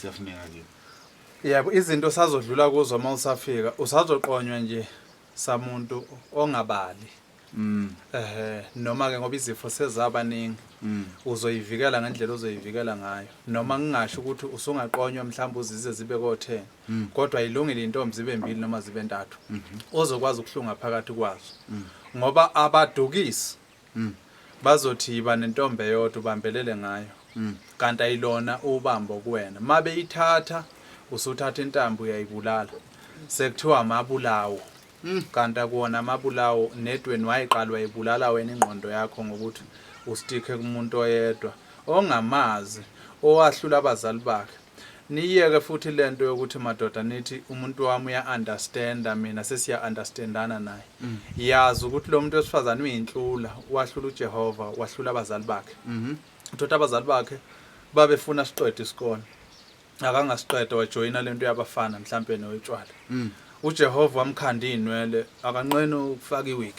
Siyafuneka kimi. Yebo, izinto osazodlula kuzo uma usafika usazoqonywa nje samuntu ongabali. Ehhe, noma ke ngoba izifo sezabaningi uzoyivikela ngendlela ozoyivikela ngayo. Noma ngingasho ukuthi usungaqonywa mhlawumbe uzize zibe ko-10 kodwa ilungile intombi zibe mbili noma zibe ntathu ozokwazi ukuhlunga phakathi kwazo. Ngoba abadukisi bazothi yiba nentombi eyodwa ubambelele ngayo kanti ayilona ubambo kuwena. Mabeyithatha usuthatha intambo uyayibulala. Sekuthiwa amabulawo. Kanti akuwona amabulawo nedweni wayiqala wayibulala wena ingqondo yakho ngokuthi ustikhe kumuntu oyedwa ongamazi owahlula abazali bakhe. Niyeke futhi lento yokuthi madoda nithi umuntu wami uya understanda mina sesiya understandana naye. Yazi ukuthi lo muntu wesifazane uyinhlula, wahlula uJehova, wahlula abazali bakhe. Uthola abazali bakhe babefuna siqede isikole. Akangasiqeda wajoyina lento yabafana mhlampe noyotshwala. uJehova wamkhanda izinwele akanqeni ukufaka iwig.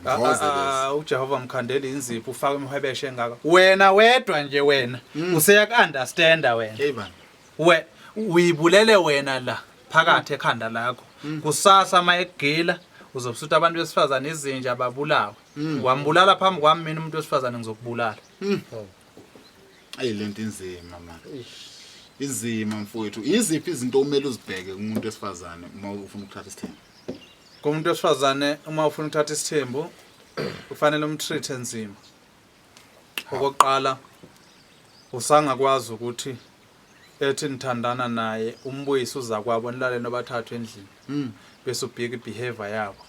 Akuvoze lezi. uJehova mkhandela inzipho ufaka imhwebeshe engaka. Wena wedwa nje wena useyaku understanda wena. Hey bani. We uyibulele wena la phakathi ekhanda lakho. Kusasa mayegila uzobusutha abantu besifazane izinja babulawe. Wambulala phambi kwami mina umuntu wesifazane ngizokubulala. Ayi lento inzima man. Inzima mfowethu. Iziphi izinto omele uzibheke kumuntu wesifazane uma ufuna ukuthatha isithembu? Kumuntu wesifazane uma ufuna ukuthatha isithembu kufanele umtreat nzima. Okokuqala usangakwazi ukuthi ethi nithandana naye umbuyise uzakwabo nilale nobathathu endlini bese ubheka ibehavior yabo.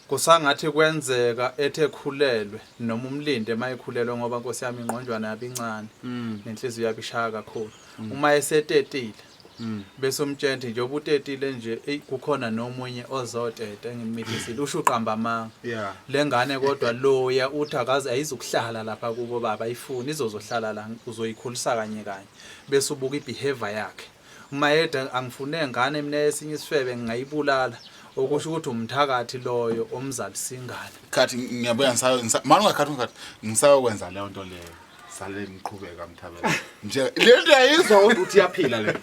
Kusangathi kwenzeka ethi ekhulelwe noma umlinde uma ekhulelwe ngoba nkosi yami ingqonjwana yabo incane nenhliziyo yabo ishaya kakhulu. Uma esetetile bese umtshela njengoba utetile nje eyi kukhona nomunye ozoteta engimmithisile usho uqamba amanga. Le ngane kodwa loya uthi akaze ayizukuhlala lapha kubo baba ayifuni izozohlala la uzoyikhulisa kanye kanye bese ubuka ibehavior yakhe. Uma yedwa angifune ngane mina esinye isifebe ngingayibulala okusho ukuthi umthakathi loyo omzalisa ingane. Khathi ngiyabuya ngisayo manje ungakhathi ungakhathi ngisayokwenza leyo nto leyo. Sale ngiqhubeka mthabela. Nje le nto uyayizwa kodwa uthi iyaphila le.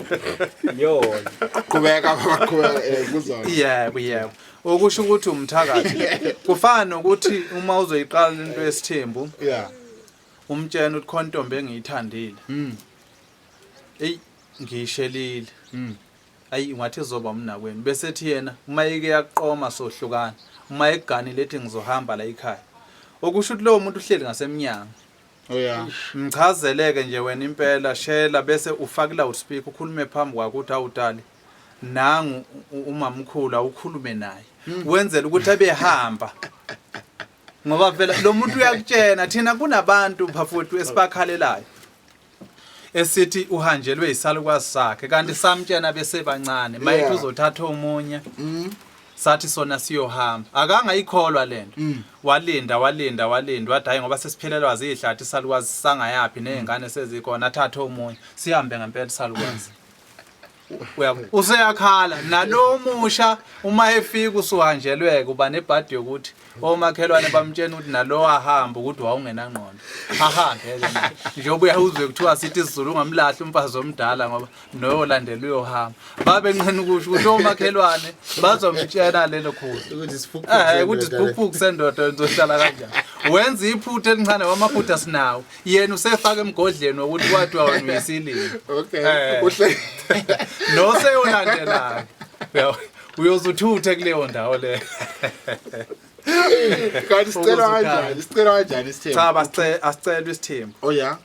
Yona. Qhubeka baba qhubeka kuzona. Yebo yebo. Okusho ukuthi umthakathi. Kufana nokuthi uma uzoyiqala into yesithembu umtshena ukuthi khona intombi engiyithandile. Eyi ngiyishelile. Ayi ungathi izoba umnakwenu bese ethi yena uma ike yaqoma sohlukana uma ekuganile ethi ngizohamba la ekhaya. Okusho ukuthi lowo muntu uhleli ngasemnyango. Oh yeah. Mchazeleke nje wena impela shela bese ufaka loudspeaker ukhulume phambi kwakhe ukuthi awudali nangu umamkhulu awukhulume naye. Wenzela ukuthi abehamba. Ngoba phela lo muntu uyakutshena thina kunabantu bafowethu esibakhalelayo. Esithi uhanjelwe isalukwazi sakhe kanti samtshena besebancane mayethi uzothatha omunye sathi sona siyohamba akangayikholwa lento walinda walinda walinda wathi hayi ngoba sesiphelelwa zihlathi isalukwazi sangayaphi nezingane sezikhona athathe omunye sihambe ngempela isalukwazi. Uyabo useyakhala nalo musha uma efika usuhanjelweke uba nebhadi yokuthi omakhelwane bamtshena ukuthi nalo wahamba ukuthi wawungenangqondo ahambe ke naye njengoba uyawuzwe kuthiwa sithi isiZulu ungamlahli umfazi omdala ngoba noyolandela uyohamba babenqena ukusho ukuthi omakhelwane bazomtshena lelo khuzu Ukuthi isiphukuphuku ukuthi sendoda le. isiphukuphuku sendoda uzohlala kanjani wenza iphutha elincane wamaphutha sinawo yena usefaka emgodleni wokuthi kwathiwa wena uyisilima. Okay. Uhle noseyolandelayo. Uyozuthuthe kuleyo ndawo leyo. Kanti sicela kanjani? Sicela kanjani isithembu? Cha basicela asicelwe isithembu. Oh yeah.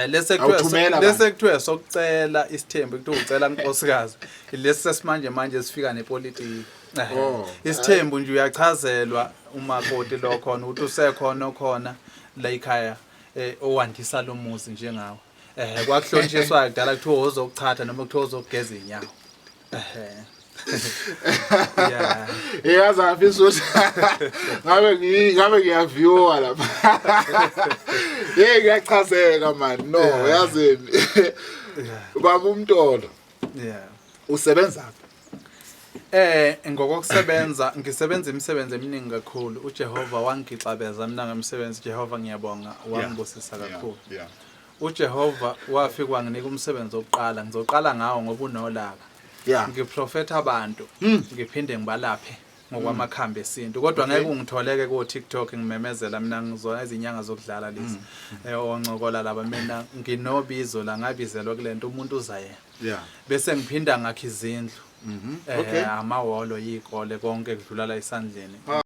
Lese kuthiwa lese kuthiwa sokucela isithembu kuthiwa ucela nkosikazi. Lesi sesimanje manje sifika nepolitiki. Isithembu nje uyachazelwa umakoti lo khona ukuthi usekhona okhona la ekhaya owandisa lo muzi njengawe. Kwakuhlonishiswa kudala kuthiwa ozokuchatha noma kuthiwa ozokugeza inyawo. Yeah. Yazi afisa ukuthi ngabe ngiyaviewa lapha. Hey ngiyachazeka man. No, yazini. Baba uMtolo. Yeah. Usebenza Ngokokusebenza ngisebenza imisebenzi eminingi kakhulu. uJehova wangixabeza mina ngemisebenzi. Jehova ngiyabonga wangibusisa kakhulu. uJehova wafika wanginika umsebenzi wokuqala, ngizoqala ngawo ngoba unolaka. Ngiprofetha abantu, ngiphinde ngibalaphe ngokwamakhambi esintu, kodwa ngeke ungitholeke ko TikTok ngimemezela. Mina ngizona izinyanga zokudlala lezi, oncokola laba. Mina nginobizo la, ngabizelwa kulento, umuntu uza yena. Bese ngiphinda ngakha izindlu, amahholo, izikole, konke kudlula la esandleni.